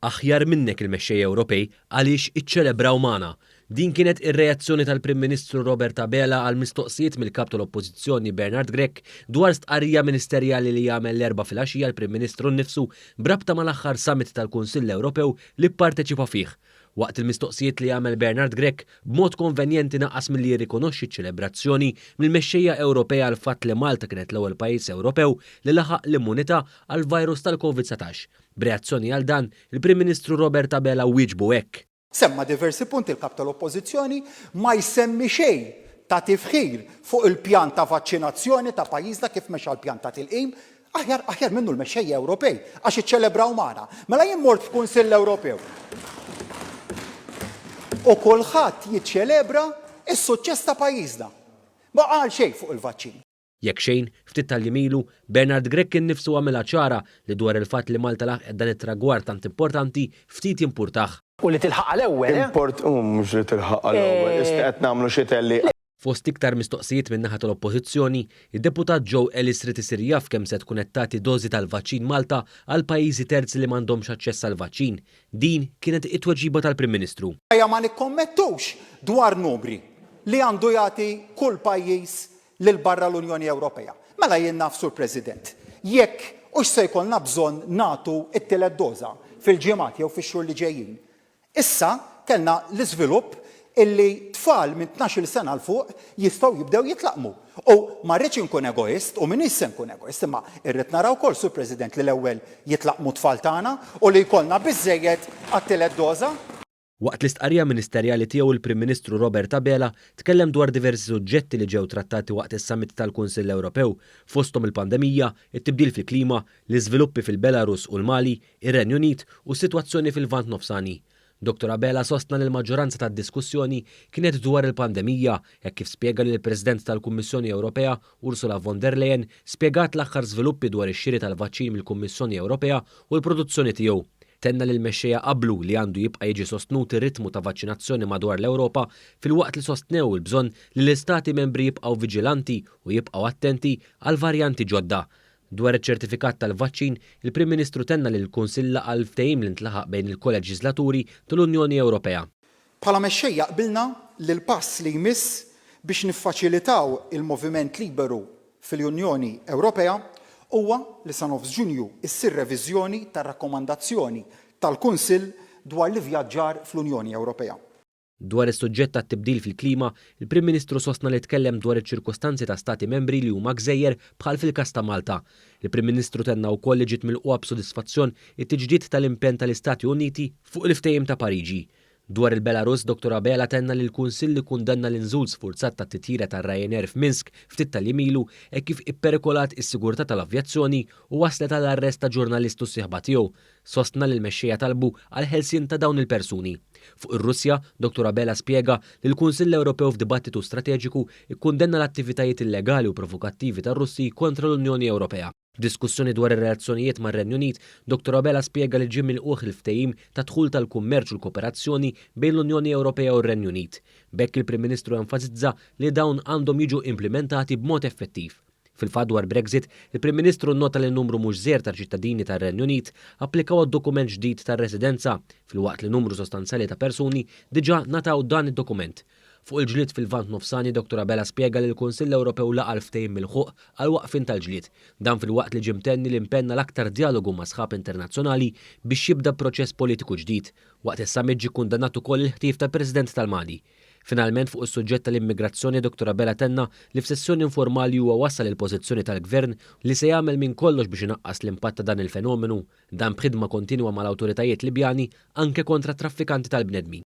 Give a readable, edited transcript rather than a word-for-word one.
Aħjar minnek il-mexxejja Ewropej għaliex iċċelebraw magħna. Din kienet ir-reazzjoni tal-Prim Ministru Robert Abela għal mistoqsijiet mill-Kap tal-Oppożizzjoni Bernard Grech dwar stqarrija ministerjali li għamel l-Erbgħa filgħaxija l-Prim Ministru nnifsu b'rabta mal-aħħar summit tal-Kunsill Ewropew li pparteċipa fih. Waqt il-mistoqsijiet li għamel Bernard Grech, b'mod konvenjenti naqas milli jirrikonoxxi ċ-ċelebrazzjoni mill-mexxejja Ewropej għall-fatt li Malta kienet l-ewwel pajjiż Ewropew li laħaq l-immunità għall-virus tal-Covid 19. B'reazzjoni għal dan, il-Prim Ministru Robert Abela wieġbu hekk. Semma diversi punti l-Kap tal-Oppożizzjoni, ma jsemmi xejn ta' tifħir fuq il-pjan ta' vaċċinazzjoni ta' pajjiżna kif mexa l-pjan ta' tilqim, Aħjar, aħjar minnu l-mexxejja Ewropej għax iċċelebraw magħna. Mela jien mort f'Kunsill Ewropew u kulħadd jiċċelebra s-suċċess ta' pajjiżna. Ma qal xejn fuq il-vaċċin. Jekk xejn, ftit tal-jiem ilu, Bernard Grech innifsu għamilha ċara li dwar il-fatt li Malta laħqet dan it-tragward tant importanti ftit jimpurtah. U li tilħaqha l-ewwel, eh? Import, u mhux li tilħaqha l-ewwel, issa qed nagħmlu xi tellieqa. Fost iktar mistoqsijiet min-naħa tal-Oppożizzjoni, id-Deputat Joe Ellis ried isir jaf kemm se tkun qed tagħti dożi tal-vaċċin Malta għal pajjiżi terzi li m'għandhomx aċċess għall-vaċċin. Din kienet it-tweġiba tal-Prim Ministru. Ejja ma nikkommettux dwar numri li għandu jagħti kull pajjiż lil barra l-Unjoni Ewropea. Mela jien naf, Sur President, jekk hux se jkollna bżonn nagħtu t-tielet doża fil-ġimgħat jew fix-xhur li ġejjin. Issa kellna l-iżvilupp illi tfal minn tnax-il sena 'l fuq jistgħu jibdew jitlaqqmu. U ma rridx inkun egoist, u m'iniex se nkun egoist, imma rrid nara wkoll, Sur President, li l-ewwel jitlaqqmu t-tfal tagħna u li jkollna biżżejjed għat-tielet doża. Waqt l-istqarrija ministerjali tiegħu l-Prim Ministru Robert Abela tkellem dwar diversi suġġetti li ġew trattati waqt is-Summit tal-Kunsill Ewropew, fosthom il-pandemija, it-tibdil fil-klima, l-iżviluppi fil-Belarus u l-Mali, ir-Renju Unit u s-sitwazzjoni fil-Lvant Nofsani. Dottor Abela sostna li l-maġġoranza tad-diskussjoni kienet dwar il-pandemija, hekk kif spjega li l-President tal-Kummissjoni Ewropea, Ursula von der Leyen, spjegat l-aħħar żviluppi dwar ix-xiri tal-vaċċin mill-Kummissjoni Ewropea u l-produzzjoni tiegħu. Tenna li l-mexxejja qablu li għandu jibqa' jiġi sostnut ir-ritmu ta' vaċċinazzjoni madwar l-Ewropa filwaqt li sostnew il-bżonn li l-istati membri jibqgħu viġilanti u jibqgħu attenti għal varjanti ġodda. Dwar iċ-ċertifikat tal-vaċċin, il-Prim Ministru tenna li l-Kunsill laqa' l-ftehim li ntlaħaq bejn il-koleġiżlaturi tal-Unjoni Ewropea. Bħala mexxejja qbilna li l-pass li jmiss biex niffaċilitaw il-moviment liberu fil-Unjoni Ewropea huwa li sa nofs Ġunju ssir reviżjoni tar-rakkomandazzjoni tal-Kunsill dwar l-ivvjaġġar fl-Unjoni Ewropea. Dwar is-suġġett tat-tibdil fil-klima, il-Prim Ministru sostna li tkellem dwar iċ-ċirkustanzi ta' Stati Membri li huma gżejjer bħal fil-każ ta' Malta. Il-Prim Ministru tenna wkoll li ġiet milqugħa b'sodisfazzjon it-tiġdid tal-impenn tal-Istati Uniti fuq il-Ftehim ta' Pariġi. Dwar il-Belarus, Dottor Abela tenna li l-Kunsill ikkundanna l-inżul sfurzat tat-titjira tar-Ryanair f'Minsk ftit tal-jiem ilu hekk kif ipperikolat is-sigurtà tal-avjazzjoni u wasslet għall-arrest ta' ġurnalist u s-sieħba tiegħu. Sostna li l-mexxejja talbu għall-ħelsien ta' dawn il-persuni. Fuq ir-Russja, Dottor Abela spjega li l-Kunsill Ewropew f'dibattitu strateġiku kkundenna l-attivitajiet illegali u provokattivi tar-Russi kontra l-Unjoni Ewropea. F'diskussjoni dwar ir-relazzjonijiet mar-Renju Unit, Dottor Abela spjega li ġie milqugħ il-ftehim ta' dħul tal-kummerċ u l-kooperazzjoni bejn l-Unjoni Ewropea u r-Renju Unit. B'hekk il-Prim Ministru enfasizza li dawn għandhom jiġu implimentati b'mod effettiv. Fil-fatt dwar Brexit, il-Prim Ministru nnota li numru mhux żgħir ta' ċittadini tar-Renju Unit applikaw għad-dokument ġdid tar-residenza, filwaqt li numru sostanzjali ta' persuni diġà ngħataw dan id-dokument. Fuq il-ġlied fil-Lvant Nofsani, Dottor Abela spjega li l-Kunsill Ewropew laqa' l-ftehim milħuq għall-waqfien tal-ġlied. Dan filwaqt li ġie mtenni l-impenn għal aktar djalogu ma' sħab internazzjonali biex jibda proċess politiku ġdid. Waqt is-summit ġie kkundannat ukoll il-ħtif tal-President tal-Mali. Finalment fuq is-suġġett tal-immigrazzjoni Dottor Abela tenna li f'sessjoni informali huwa wassal il-pożizzjoni tal-Gvern li se jagħmel minn kollox biex inaqqas l-impatt ta' dan il-fenomenu, dan b'ħidma kontinwa mal-awtoritajiet Libjani anke kontra t-traffikanti tal-bnedmin.